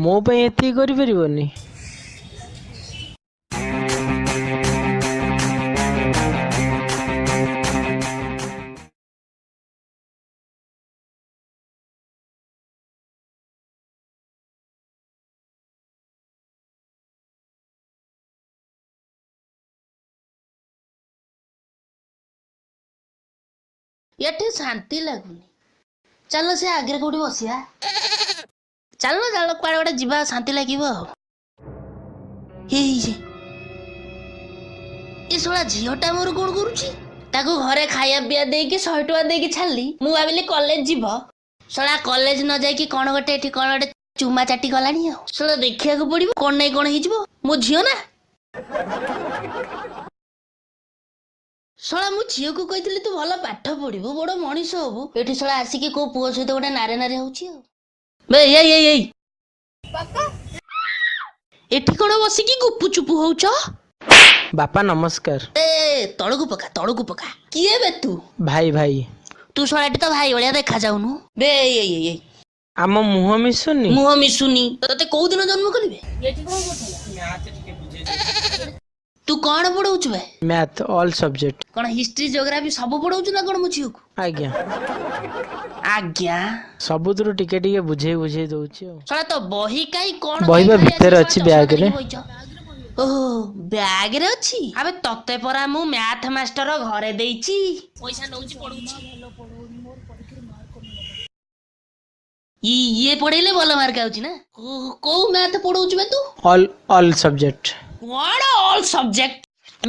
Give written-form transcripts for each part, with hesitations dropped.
ମୋ ପାଇଁ ଏତିକି କରିପାରିବନି? ଏଠି ଶାନ୍ତି ଲାଗୁନି, ଚାଲ ସେ ଆଗରେ କୋଉଠି ବସିବା। ଚାଲ ଚାଲ, କୁଆଡେ ଗୋଟେ ଯିବା, ଶାନ୍ତି ଲାଗିବ। ଆଉ ଏଇ ଏ ଶଳା ଝିଅଟା ମୋର କଣ କରୁଛି? ତାକୁ ଘରେ ଖାଇବା ପିଇବା ଦେଇକି 100 ଟଙ୍କା ଦେଇକି ଛାଡ଼ିଲି। ମୁଁ ଭାବିଲି କଲେଜ ଯିବ, ଶଳା କଲେଜ ନ ଯାଇକି କଣ ଗୋଟେ ଏଠି କଣ ଗୋଟେ ଚୁମା ଚାଟି ଗଲାଣି। ଆଉ ଶଳା ଦେଖିବାକୁ ପଡିବ, କଣ ନାଇଁ କଣ ହେଇଯିବ ମୋ ଝିଅ ନା। ଶଳା ମୁଁ ଝିଅକୁ କହିଥିଲି ତୁ ଭଲ ପାଠ ପଢିବୁ, ବଡ ମଣିଷ ହବୁ, ଏଠି ଶଳା ଆସିକି କୋଉ ପୁଅ ସହିତ ଗୋଟେ ନାରେ ନାରେ ହଉଛି। ଆଉ ବେ ଏଇ ଏଇ ଏଇ, ଏଠି କଣ ବସିକି ଗୁପୁ ଚୁପୁ ହଉଛ? ବାପା ନମସ୍କାର। ଏ ତଳକୁ ପକା, ତଳକୁ ପକା। କିଏ ବେ ତୁ? ଭାଇ ଭାଇ। ତୁ ଶଳା ଏଠି ତ ଭାଇ ଭଳିଆ ଦେଖା ଯାଉନୁ ବେ। ଏଇ ଏଇ ଏଇ, ଆମ ମୁହଁ ମିଶୁନି? ମୁହଁ ମିଶୁନି। ତତେ କୋଉ ଦିନ ଜନ୍ମ କଲି ବେ? ତୁ କଣ ପଢଉଛୁ ବେ? Math, all subject. କଣ ହିଷ୍ଟ୍ରି ଜିଓଗ୍ରାଫି ସବୁ ପଢଉଛୁ ନା କଣ ମୋ ଝିଅକୁ? ଆଜ୍ଞା। ଆଜ୍ଞା? ସବୁଥିରୁ ଟିକେ ଟିକେ ବୁଝେଇ ବୁଝେଇ ଦଉଛି। ଆଉ ଶଳା ତ ବହି କାଇଁ କଣ? ବହି ବା କାଇଁ ଖାଲି ଭିତରେ ଆସିକି ଅଛି, ଶଳା ଚଷମା ବ୍ୟାଗରେ। ଧରିକି ବଇଛ। ଓହୋ, ବ୍ୟାଗରେ ଅଛି। ଆବେ ତତେ ପରା ମୁଁ ମ୍ୟାଥ ମାଷ୍ଟର ଘରେ ଦେଇଛି, ପଇସା ନଉଛି ପଢଉଛି। ଇଏ ପଢେଇଲେ ଭଲ ମାର୍କ ଆଉଛି ନା? କୋଉ ମ୍ୟାଥ ପଢଉଛୁ ବେ ତୁ? All all subject. କଣ ଅଲ୍ ସବଜେକ୍ଟ?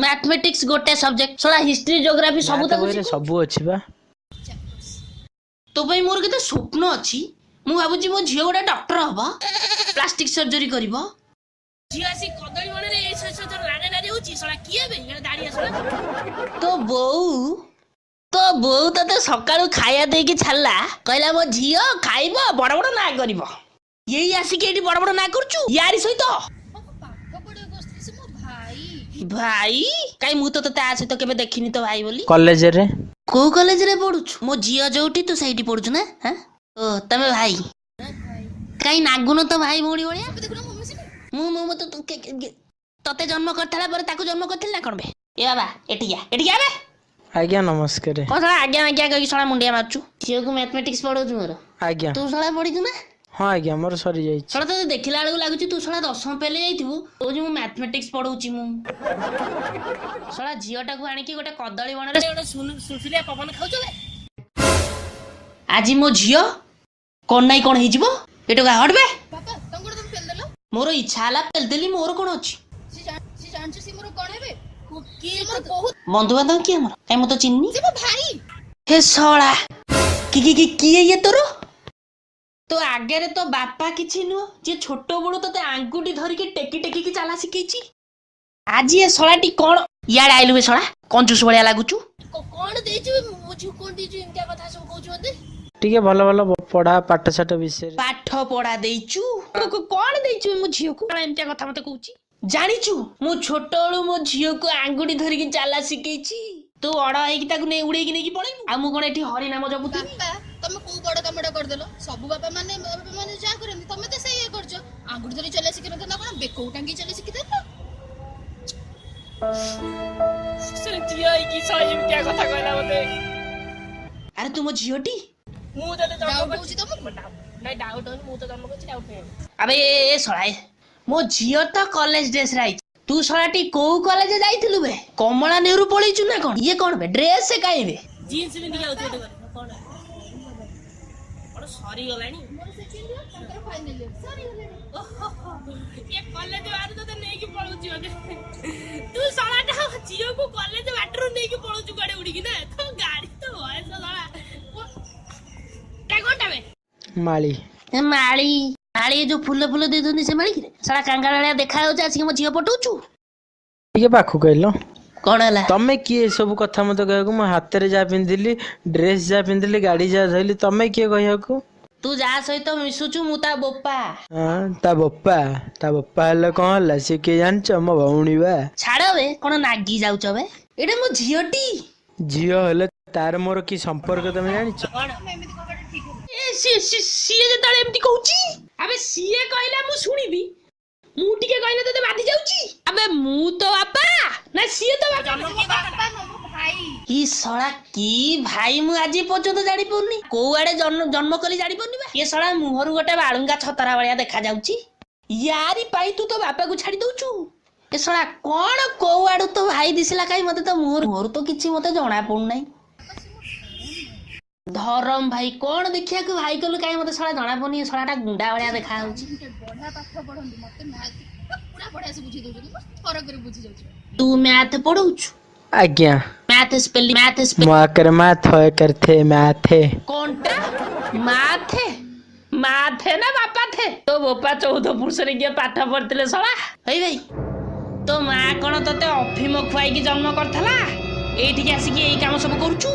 ମ୍ୟାଥମେଟିକ୍ସ ଗୋଟେ ସବଜେକ୍ଟ? ଶଳା ହିଷ୍ଟ୍ରି ଜିଓଗ୍ରାଫି ସବୁ ମ୍ୟାଥ ତାକୁ ବହିରେ ଶିଖଉଛୁ? ସବୁ ଅଛି ବା। ତୋ ପାଇଁ ମୋର କେତେ ସ୍ୱପ୍ନ ଅଛି। ମୁଁ ଭାବୁଛି ମୋ ଝିଅ ଗୋଟେ ଡକ୍ଟର ହବ, ପ୍ଲାଷ୍ଟିକ ସର୍ଜରୀ କରିବ। ଝିଅ ଆସି କଦଳୀ ବଣରେ ଏଇ ସହିତ ନାରେ ନାରେ ହଉଛି। ଶଳା କିଏ ବେ ଏଇଟା ଦାଢିଆ ଶଳା? ତୋ ବୋଉ, ତୋ ବୋଉ ତତେ ସକାଳୁ ଖାଇବା ଦେଇକି ଛାଡିଲା, କହିଲା ମୋ ଝିଅ ଖାଇବ ବଡ ବଡ ନା କରିବ। ଏଇ ଆସିକି ଏଇଠି ବଡ ବଡ ନା କରୁଛୁ ୟାରି ସହିତ। ଭାଇ କାଇଁ? ମୁଁ ତ ତତେ ତା ସହିତ କେବେ ଦେଖିନି ତ ଭାଇ ବୋଲି। କଲେଜରେ। କୋଉ କଲେଜରେ ପଢୁଛୁ? ମୋ ଝିଅ ଯୋଉଠି ତୁ ସେଇଠି ପଢୁଛୁ ନା? ହାଁ? ଓ ତମେ ଭାଇ କାଇଁ ନାଗୁନ ତ ଭାଇ ଭଉଣୀ ଭଳିଆ। ମୁଁ ମୁଁ ମୁଁ ତ ତତେ ଜନ୍ମ କରିଥିଲା ପରେ ତାକୁ ଜନ୍ମ କରିଥିଲି ନା କଣ ବେ? ଏ ବାବା, ଏଠିକି ଆ, ଏଠିକି ଆ ବେ। ଆଜ୍ଞା ନମସ୍କାର। କଣ ଶଳା ଆଜ୍ଞା ଆଜ୍ଞା କହିକି ଶଳା ମୁଣ୍ଡିଆ ମାରୁଛୁ? ଝିଅକୁ ମ୍ୟାଥମେଟିକ୍ସ ପଢଉଛୁ ମୋର? ଆଜ୍ଞା। ତୁ ଶଳା ପଢିଛୁ ନା? ହଁ ଆଜ୍ଞା, ମୋର ସରିଯାଇଛି। ଶଳା ତତେ ଦେଖିଲା ବେଳକୁ ଲାଗୁଛି ତୁ ଶଳା ଦଶମ ଫେଲ ଯାଇଥିବୁ। କହୁଛୁ ମୁଁ ମ୍ୟାଥମେଟିକ୍ସ ପଢଉଛି। ମୁଁ ଶଳା ଝିଅଟାକୁ ଆଣିକି ଗୋଟେ କଦଳୀ ବଣରେ ଗୋଟେ ସୁଲୁସୁଲିଆ ପବନ ଖାଉଛୁ ବେ। ଆଜି ମୋ ଝିଅ କଣ ନାଇଁ କଣ ହେଇଯିବ। ଏ ଟୋକା ହଟବେ। ବାପା, ତାଙ୍କୁ ତମେ ପେଲିଦେଲ? ମୋର ଇଚ୍ଛା ହେଲା ପେଲିଦେଲି, ମୋର କଣ ଅଛି? ସେ ଜାଣିଛୁ ସେ ମୋର କଣ ହେବେ? କିଏ? ସେ ମୋର ବହୁତ ବନ୍ଧୁବାନ୍ଧବ କିଏ ଆମର? କାଇଁ ମୁଁ ତ ଚିହ୍ନିନି। ସେ ମୋ ଭାଇ। ହେ ଶଳା, କି କି କି କିଏ ଇଏ ତୋର? ତୋ ଆଗରେ ତୋ ବାପା କିଛି ନୁହଁ, ଯିଏ ଛୋଟ ବେଳୁ ତୋତେ ଆଙ୍ଗୁଠି ଧରିକି ଟେକି ଟେକିକି ଚାଲା ଶିଖେଇଛି। ଆଜି ଏ ଶଳାଟି କଣ ଇଆଡେ ଆଇଲୁ ବେ? ଶଳା କଞ୍ଜୁସ ଭଳିଆ ଲାଗୁଛୁ। କଣ ଦେଇଛୁ ମୋ ଝିଅକୁ? କଣ ଦେଇଛୁ? ଏମିତିଆ କଥା ସବୁ କହୁଛୁ ମତେ। ଟିକେ ଭଲ ଭଲ ପଢା ପାଠ ସାଠ ବିଷୟରେ। ପାଠ ପଢା ଦେଇଛୁ? କଣ ଦେଇଛୁ ମୋ ଝିଅକୁ? କଣ ଏମିତିଆ କଥା ମତେ କହୁଛି? ଜାଣିଛୁ, ମୁଁ ଛୋଟ ବେଳୁ ମୋ ଝିଅକୁ ଆଙ୍ଗୁଠି ଧରିକି ଚାଲା ଶିଖେଇଛି। ତୁ ବଡ ହେଇକି ତାକୁ ନେଇ ଉଡେଇକି ନେଇକି ପଳେଇବୁ, ଆଉ ମୁଁ କଣ ଏଠି ହରି ନାମ ଜପୁଥିଲି? ବାପା, ତମେ କୋଉ ବଡ କାମଟା କରିଦେଲ? ସବୁ ବାପା ମାନେ ବାପା ମାନେ ଯାହା କରନ୍ତି ତମେ ତ ସେଇଆ କରୁଛ। ଆଙ୍ଗୁଠି ଧରି ଚଲେଇ ଶିଖିନଥାନ୍ତା, କଣ ବେକକୁ ଟାଙ୍ଗି ଚଲେଇ ଶିଖିଥାନ୍ତ? ଝିଅ ହେଇକି ଶଳା ଏମିତିଆ କଥା କହିଲା ମତେ। ଆରେ ତୁ ମୋ ଝିଅଟି। ମୁଁ ତତେ ଜନ୍ମ ଡାଉଟ୍ କରିଛି ହଉଛି ତମକୁ? ନାଇଁ, ଡାଉଟ୍ ହଉନି। ମୁଁ ତ ଜନ୍ମ କରିଛି, ଡାଉଟ୍ ନାହିଁ। ଆବେ ଏ ଶଳା, ମୋ ଝିଅ ତ କଲେଜ ଡ୍ରେସ ରେ ଆଇଛି। ତୁ ଶଳାଟି କୋଉ କଲେଜ ଯାଇଥିଲୁ ବେ? କମଳା ନେହେରୁ ପଳେଇଛୁ ନା କଣ? ଇଏ କଣ ବେ ଡ୍ରେସ କାଇଁ ବେ? ଜିନ୍ସ ପିନ୍ଧିକି ଆଉଛୁ ଗୋଟେ ଘରେ। କଣ କଣ ସରିଗଲାଣି? ମୋର ସେକେଣ୍ଡ ଇୟର, ତାଙ୍କର ଫାଇନାଲ ଇୟର ସରିଗଲାଣି। ଓହୋ, ଇଏ କଲେଜ ବାହାରୁ ତତେ ନେଇକି ପଳଉଛି ବୋଧେ। ତୁ ଶଳାଟା ଝିଅକୁ କଲେଜ ବାଟରୁ ନେଇକି ପଳଉଛୁ କୁଆଡେ ଉଡିକି ନା? ତୋ ଗାଡି ତ ବୟସ ଶଳା। ଏଟା କଣଟା ବେ? ମାଳି। ଏ ମାଳି, ମାଳି ଯୋଉ ଫୁଲ ଫୁଲ ଦେଇଛନ୍ତି ସେ ମାଳି କିରେ? ଶଳା କାଙ୍ଗାଳ ଭଳିଆ ଦେଖା ଯାଉଛି, ଆସିକି ମୋ ଝିଅ ପଟଉଛୁ। ଟିକେ ପାଖକୁ କହିଲ। କଣ ହେଲା? ତମେ କିଏ ଏସବୁ କଥା ମତେ କହିବାକୁ? ମୁଁ ହାତରେ ଯାହା ପିନ୍ଧିଲି, ଡ୍ରେସ ଯାହା ପିନ୍ଧିଲି, ଗାଡି ଯାହା ଧଇଲି, ତମେ କିଏ କହିବାକୁ? ତୁ ଯାହା ସହିତ ମିଶୁଛୁ ମୁଁ ତା ବୋପା। ହଁ, ତା ବୋପା, ତା ବୋପା ହେଲେ କଣ ହେଲା? ସେ କିଏ ଜାଣିଛ? ମୋ ଭଉଣୀ ବା। ଛାଡ ବେ, କଣ ନାଗି ଯାଉଛ ବେ? ଏଇଟା ମୋ ଝିଅଟି। ଝିଅ ହେଲେ ତାର ମୋର କି ସମ୍ପର୍କ ତମେ ଜାଣିଛ? ଏ ସିଏ ସିଏ ଯେତେବେଳେ ଏମିତି କହୁଛି, ଆବେ ସିଏ କହିଲା ମୁଁ ଶୁଣିବି, ମୁଁ ଟିକେ କହିଲେ ତତେ ବାଧି ଯାଉଛି। ଆବେ ମୁଁ ତ ବାପା ନା ସିଏ ତ ବାପା? ବାପା ନୁହଁ, ମୋ ଭାଇ। କି ଶଳା କି ଭାଇ, ମୁଁ ଆଜି ପର୍ଯ୍ୟନ୍ତ ଜାଣିପାରୁନି। କୋଉ ଆଡେ ଜନ୍ମ କଲି ଜାଣିପାରୁନି ବା। ଏ ଶଳା ମୁହଁରୁ ଗୋଟେ ବାଳୁଙ୍ଗା ଛତରା ଭଳିଆ ଦେଖା ଯାଉଛି। ୟାରି ପାଇଁ ତୁ ତୋ ବାପାକୁ ଛାଡି ଦଉଛୁ? ଏ ଶଳା କଣ କୋଉ ଆଡୁ ତୋ ଭାଇ ଦିଶିଲା? କାଇଁ ମତେ ତ ମୁହଁରୁ ତ କିଛି ମତେ ଜଣା ପଡୁନାହିଁ। ଧରମ ଭାଇ କଣ ଦେଖିବାକୁ ଭାଇ କଲୁ? କାଇଁ ମତେ ଶଳା ଜଣା ପଡୁନି। ଏ ଶଳାଟା ଗୁଣ୍ଡା ଭଳିଆ ଦେଖା ଯାଉଛି। ବଢିଆ ପାଠ ପଢନ୍ତି, ମତେ ମ୍ୟାଥ ପୁରା ବଢିଆ ସେ ବୁଝେଇ ଦଉଛନ୍ତି, ମୁଁ ଥରକରେ ବୁଝି ଯାଉଛି। ତୁ ମ୍ୟାଥ ପଢଉଛୁ? ଆଜ୍ଞା। Math spelling, math spelling. ମୋ ଆକରେ ମା ଥ ଏକରେ ଥେ ମ୍ୟାଥେ। କଣଟା ମାଥେ? ମାଥେ ନା ବାପା ଥେ? ତୋ ବୋପା 14 ପୁରୁଷରେ କିଏ ପାଠ ପଢିଥିଲେ ଶଳା? ହେଇ ଭାଇ, ତୋ ମା କଣ ତତେ ଅଫିମ ଖୁଆଇକି ଜନ୍ମ କରିଥିଲା? ଏଇଠିକି ଆସିକି ଏଇ କାମ ସବୁ କରୁଛୁ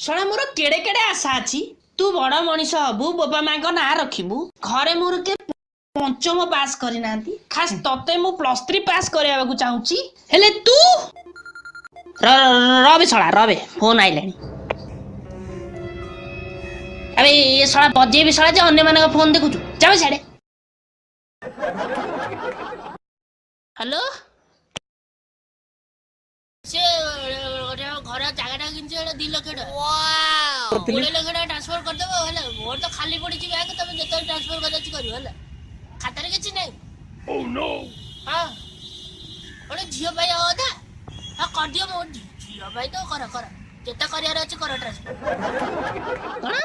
ଶଳା। ମୋର କେଡେ କେଡେ ଆଶା ଅଛି, ତୁ ବଡ ମଣିଷ ହବୁ, ବୋପା ମାଙ୍କ ନାଁ ରଖିବୁ। ଘରେ ମୋର କିଏ ପଞ୍ଚମ ପାସ୍ କରିନାହାନ୍ତି, ଖାସ୍ ତତେ ମୁଁ +3 ପାସ୍ କରିବାକୁ ଚାହୁଁଛି। ହେଲେ ତୁ ରବେ ଶଳା ରବେ, ଫୋନ ଆଇଲାଣି। ଆବେ ଏ ଶଳା ବଜେଇବି ଶଳା ଯେ ଅନ୍ୟମାନଙ୍କ ଫୋନ ଦେଖୁଛୁ, ଯାବେ ସିଆଡେ। ହ୍ୟାଲୋ, ସେ ଗୋଟେ ଘର ଜାଗାଟା କିଣିଛି, ଏଇଟା 2 ଲକ୍ଷ ଟଙ୍କା, 20 ଲକ୍ଷ ଟଙ୍କା ଟ୍ରାନ୍ସଫର କରିଦେବ ହେଲା। ମୋର ତ ଖାଲି ପଡିଛି ବ୍ୟାଙ୍କ, ତମେ ଯେତେବେଳେ ଟ୍ରାନ୍ସଫର କରିବାର ଅଛି କରିବ ହେଲା। ଖାତାରେ କିଛି ନାହିଁ। ହଁ, ଗୋଟେ ଝିଅ ପାଇଁ ଆଉ ଅଧା, ହଁ କରିଦିଅ। ମୋ ଝିଅ ପାଇଁ ତ କର, କର, ଯେତେ କରିବାର ଅଛି କର ଟ୍ରାନ୍ସଫର। କଣ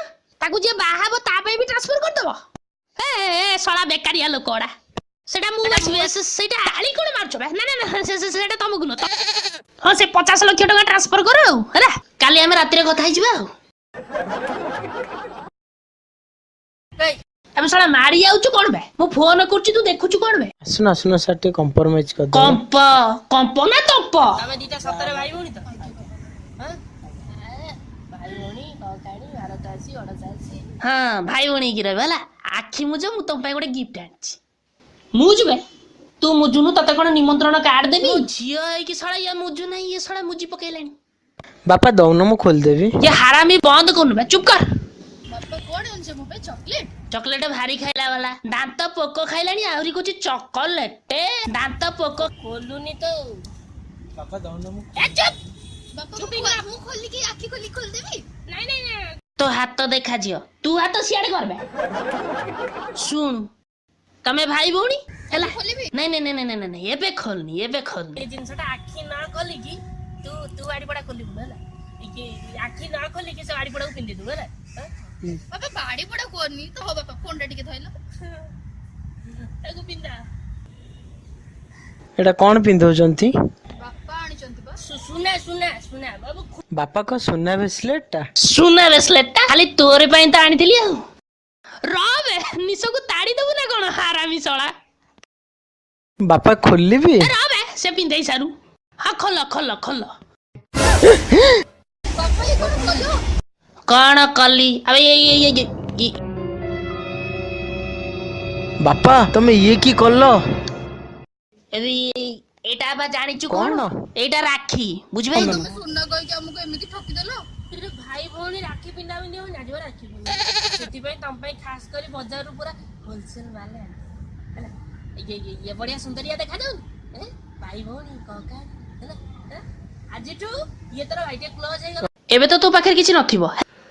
ତାକୁ ଯିଏ ବାହା ହବ ତା ପାଇଁ ବି ଟ୍ରାନ୍ସଫର କରିଦବ? ଏ ଏ, ଶଳା ବେକାରିଆ ଲୋକ ଗୁଡା। ସେଟା ମୁଁ ବାଛିବି। ସେଇଟା ଗାଳି କଣ ମାରୁଛ ବେ? ନା ନା ନା, ସେଇଟା ତମକୁ ନୁହଁ। ହଁ, ସେ 50 ଲକ୍ଷ ଟଙ୍କା ଟ୍ରାନ୍ସଫର କର ଆଉ ହେଲା। କାଲି ଆମେ ରାତିରେ କଥା ହେଇଯିବା ଆଉ। ଆମେ ଶଳା ମାରି ଯାଉଛୁ କଣ ବେ? ମୁଁ ଫୋନ କରୁଛି ତୁ ଦେଖୁଛୁ କଣ ବେ? ଆସୁନ ଆସୁନ ସାର୍, ଟିକେ କମ୍ପ୍ରମାଇଜ କରିଦବା। କମ୍ପ କମ୍ପ ନା ତମ୍ପ? ତମେ ଦିଟା ସତରେ ଭାଇ ଭଉଣୀ ତ? ଭାଇ ଭଉଣୀ କାଣି ଭାରତ ଆସି ଅଡ଼ସ ଆସି। ହଁ, ଭାଇ ଭଉଣୀ ହେଇକି ରହିବ ହେଲା। ଆଖି ମୁଜ, ମୁଁ ତମ ପାଇଁ ଗୋଟେ ଗିଫ୍ଟ ଆଣିଛି। ମୁଁ ଯିବେ, ତୁ ମୁଜୁନୁ, ତତେ କଣ ନିମନ୍ତ୍ରଣ କାର୍ଡ ଦେବି? ଝିଅ ହେଇକି ଶଳା ଇଏ ମୁଜୁ ନାହିଁ, ଇଏ ଶଳା ମୁଜି ପକେଇଲାଣି। ବାପା ଦଉନ, ମୁଁ ଖୋଲିଦେବି। ଇଏ ହାରାମି ବନ୍ଦ କରୁନୁ ବେ, ଚୁପ୍ କର। ବାପା କଣ ଆଣିଛ ମୋ ପାଇଁ? ଚକୋଲେଟ? ଚକୋଲେଟ ଭାରି ଖାଇଲା ବାଲା, ଦାନ୍ତ ପୋକ ଖାଇଲାଣି, ଆହୁରି କହୁଛି ଚକୋଲେଟ। ଦାନ୍ତ ପୋକ ଖୋଲୁନି ତ। ବାପା ଦଉନ, ମୁଁ ଏ ଚୁପ୍। ବାପା ମୁଁ ଖୋଲିକି, ଆଖି ଖୋଲିକି ଖୋଲିଦେବି। ନାଇଁ ନାଇଁ ନାଇଁ। ତୋ ହାତ ଦେଖା ଝିଅ, ତୁ ହାତ ସିଆଡେ କରବେ। ଶୁଣୁ, ତମେ ଭାଇ ଭଉଣୀ ହେଲା। ଖୋଲିବି? ନାଇଁ ନାଇଁ ନାଇଁ ନାଇଁ ନାଇଁ ନାଇଁ, ଏବେ ଖୋଲନି, ଏବେ ଖୋଲନି। ଏ ଜିନିଷଟା ଆଖି ନ ଖୋଲିକି ତୁ ତୁ ବାଡ଼ିପଡ଼ା ଖୋଲିବୁ ହେଲା। ଟିକେ ଆଖି ନ ଖୋଲିକି ସେ ବାଡ଼ିପଡ଼ାକୁ ପିନ୍ଧିଦେବୁ ହେଲା। ହଁ? ବାପା ବାଡି ପଡା କୁହନି ତ। ହଉ ବାପା, ଫୋନ ଟା ଟିକେ ଧଇଲ। ତାକୁ ପିନ୍ଧା। ଏଇଟା କଣ ପିନ୍ଧଉଛନ୍ତି? ବାପା ଆଣିଛନ୍ତି ବା। ସୁନା ସୁନା ସୁନା ବାବୁ। ବାପା କଣ ସୁନା ବ୍ରେସଲେଟ ଟା? ସୁନା ବ୍ରେସଲେଟ ଟା ଖାଲି ତୋରି ପାଇଁ ତ ଆଣିଥିଲି ଆଉ। ରବେ, ନିଶକୁ ତାଡ଼ି ଦବୁ ନା କଣ ହାରାମି ଶଳା? ବାପା ଖୋଲିବି? ଏ ରବେ, ସେ ପିନ୍ଧେଇ ସାରୁ। ହଁ, ଖୋଲ ଖୋଲ ଖୋଲ। ବାପା ଇଏ କଣ କଲ? କଣ କଲି? ଆବେ ଏଇ ଏଇ ଏଇ ଏଇ ବାପା ତମେ ଇଏ କି କଲ? ଏବେ ଏଇଟା ବା ଜାଣିଛୁ କଣ? କଣ? ଏଇଟା ରାକ୍ଷୀ, ବୁଝିପାରିଲୁ? ତମେ ସୁନା କହିକି ଆମକୁ ଏମିତି ଠକିଦେଲ। ଆରେ ଭାଇ ଭଉଣୀ ରାକ୍ଷୀ ପିନ୍ଧା ପିନ୍ଧି ହଉନି, ଆଜିବା ରାକ୍ଷୀ ପୂର୍ଣ୍ଣିମା, ସେଥିପାଇଁ ତମ ପାଇଁ ଖାସ କରି ବଜାରରୁ ପୁରା ହୋଲସେଲ ମାଲ ଆଣିଛି ହେଲା। ଇଏ ଇଏ ଇଏ ବଢିଆ ସୁନ୍ଦରିଆ ଦେଖାଯାଉନି? ଏ ଭାଇ ଭଉଣୀ କକା ହେଲା। ଏଁ? ଆଜିଠୁ ଇଏ ତୋର ଭାଇ ଟିକେ କ୍ଲୋଜ ହେଇଗଲା। ଏବେ ତ ତୋ ପାଖରେ କିଛି ନଥିବ।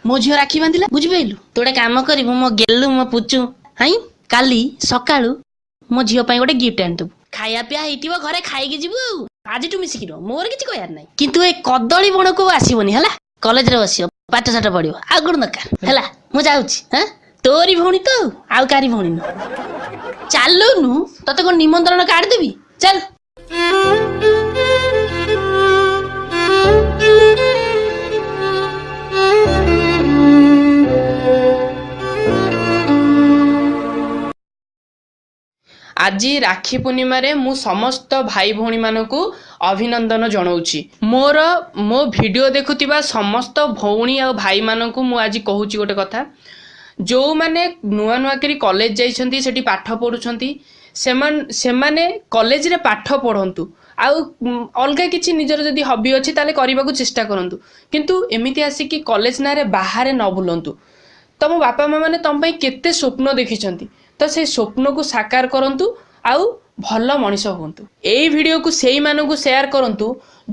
ମୋ ଝିଅ ରାକ୍ଷୀ ବାନ୍ଧିଲା, ବୁଝିପାରିଲୁ? ତୁ ଗୋଟେ କାମ କରିବୁ, ମୋ ଗେଲୁ, ମୋ ପୁଚୁ ହାଇଁ, କାଲି ସକାଳୁ ମୋ ଝିଅ ପାଇଁ ଗୋଟେ ଗିଫ୍ଟ ଆଣିଦେବୁ। ଖାଇବା ପିଇବା ହେଇଥିବ ଘରେ, ଖାଇକି ଯିବୁ। ଆଉ ଆଜିଠୁ ମିଶିକି ରହ, ମୋର କିଛି କହିବାର ନାହିଁ। କିନ୍ତୁ ଏ କଦଳୀ ବଣକୁ ଆସିବନି ହେଲା। କଲେଜରେ ବସିବ, ପାଠ ସାଠ ପଢିବ, ଆଉ କଣ ଦରକାର? ହେଲା, ମୁଁ ଯାଉଛି। ହଁ, ତୋରି ଭଉଣୀ ତ, ଆଉ କାହାରି ଭଉଣୀ ନୁହଁ। ଚାଲୁନୁ, ତତେ କଣ ନିମନ୍ତ୍ରଣ କାର୍ଡ ଦେବି? ଚାଲ। ଆଜି ରାକ୍ଷୀ ପୂର୍ଣ୍ଣିମାରେ ମୁଁ ସମସ୍ତ ଭାଇ ଭଉଣୀମାନଙ୍କୁ ଅଭିନନ୍ଦନ ଜଣାଉଛି। ମୋର ମୋ ଭିଡ଼ିଓ ଦେଖୁଥିବା ସମସ୍ତ ଭଉଣୀ ଆଉ ଭାଇମାନଙ୍କୁ ମୁଁ ଆଜି କହୁଛି ଗୋଟେ କଥା। ଯେଉଁମାନେ ନୂଆ ନୂଆ କରି କଲେଜ ଯାଇଛନ୍ତି, ସେଠି ପାଠ ପଢ଼ୁଛନ୍ତି, ସେମାନେ କଲେଜରେ ପାଠ ପଢ଼ନ୍ତୁ ଆଉ ଅଲଗା କିଛି ନିଜର ଯଦି ହବି ଅଛି ତାହେଲେ କରିବାକୁ ଚେଷ୍ଟା କରନ୍ତୁ, କିନ୍ତୁ ଏମିତି ଆସିକି କଲେଜ ନାଁରେ ବାହାରେ ନ ବୁଲନ୍ତୁ। ତମ ବାପା ମା ମାନେ ତମ ପାଇଁ କେତେ ସ୍ୱପ୍ନ ଦେଖିଛନ୍ତି, ତ ସେଇ ସ୍ୱପ୍ନକୁ ସାକାର କରନ୍ତୁ ଆଉ ଭଲ ମଣିଷ ହୁଅନ୍ତୁ। ଏଇ ଭିଡ଼ିଓକୁ ସେଇମାନଙ୍କୁ ସେୟାର କରନ୍ତୁ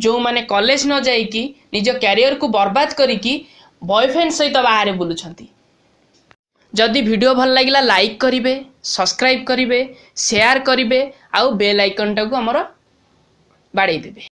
ଯେଉଁମାନେ କଲେଜ ନ ଯାଇକି ନିଜ କ୍ୟାରିୟରକୁ ବର୍ବାଦ କରିକି ବୟଫ୍ରେଣ୍ଡ ସହିତ ବାହାରେ ବୁଲୁଛନ୍ତି। ଯଦି ଭିଡ଼ିଓ ଭଲ ଲାଗିଲା, ଲାଇକ୍ କରିବେ, ସବସ୍କ୍ରାଇବ୍ କରିବେ, ସେୟାର କରିବେ ଆଉ ବେଲ୍ ଆଇକନ୍ଟାକୁ ଆମର ବାଡ଼େଇ ଦେବେ।